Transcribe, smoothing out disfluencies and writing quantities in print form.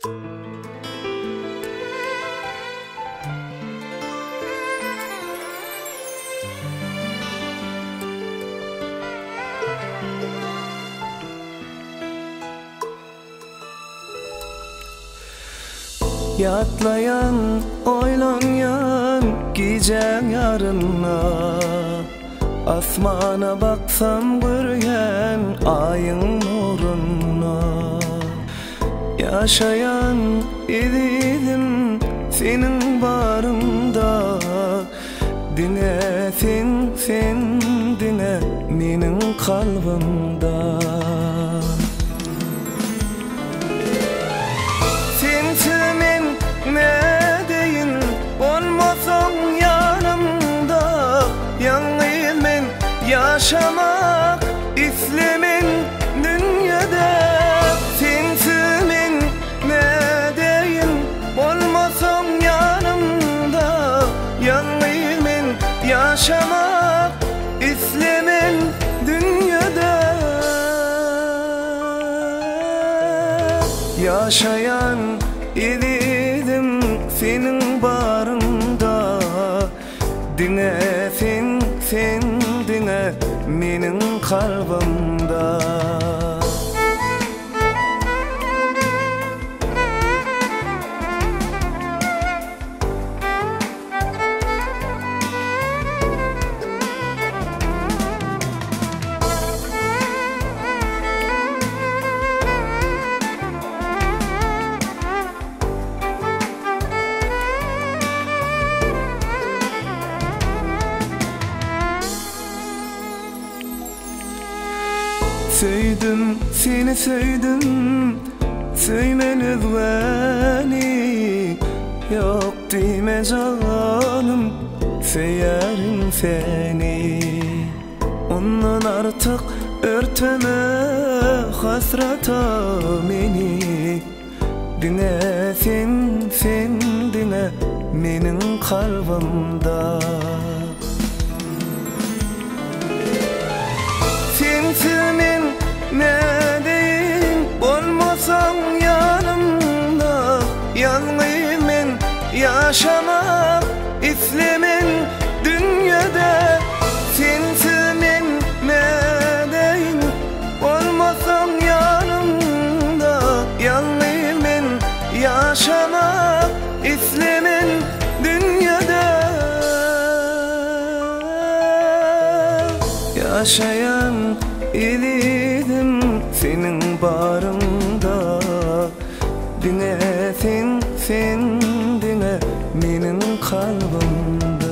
Ýatlaýan, oýlanýan gijäň ýarynda Asmana baksam görýän Aýyň nurunda Ýaşaýan ezizim seniň baryňda Diňe sen, sen diňe meniň kalbymda. Sensiz men nädeýin, bolmasaň ýanymda, Ýalňyz men ýaşamak islemen dünýede. Sensiz men nädeýin, bolmasaň ýanymda, Ýalňyz men ýaşamak islemen dünýede. Ýaşaýan ezizim seniň baryňda Diňe sen, sen diňe meniň kalbymda. Söýdüm seni söýdüm söýmen özgäni Ýok diýme janym söýerin seni Ondan artyk örteme hasrata meni Diňe sen sen diňe meniň kalbymda. Sensiz men nädeýin bolmasaň ýanymda Ýalňyz men ýaşamak islemen dünýede Sensiz men nädeýin bolmasaň ýanymda Ýalňyz men ýaşamak islemen dünýede Ýaşaýan ezizim seniň baryňda Diňe sen, sen diňe meniň kalbymda.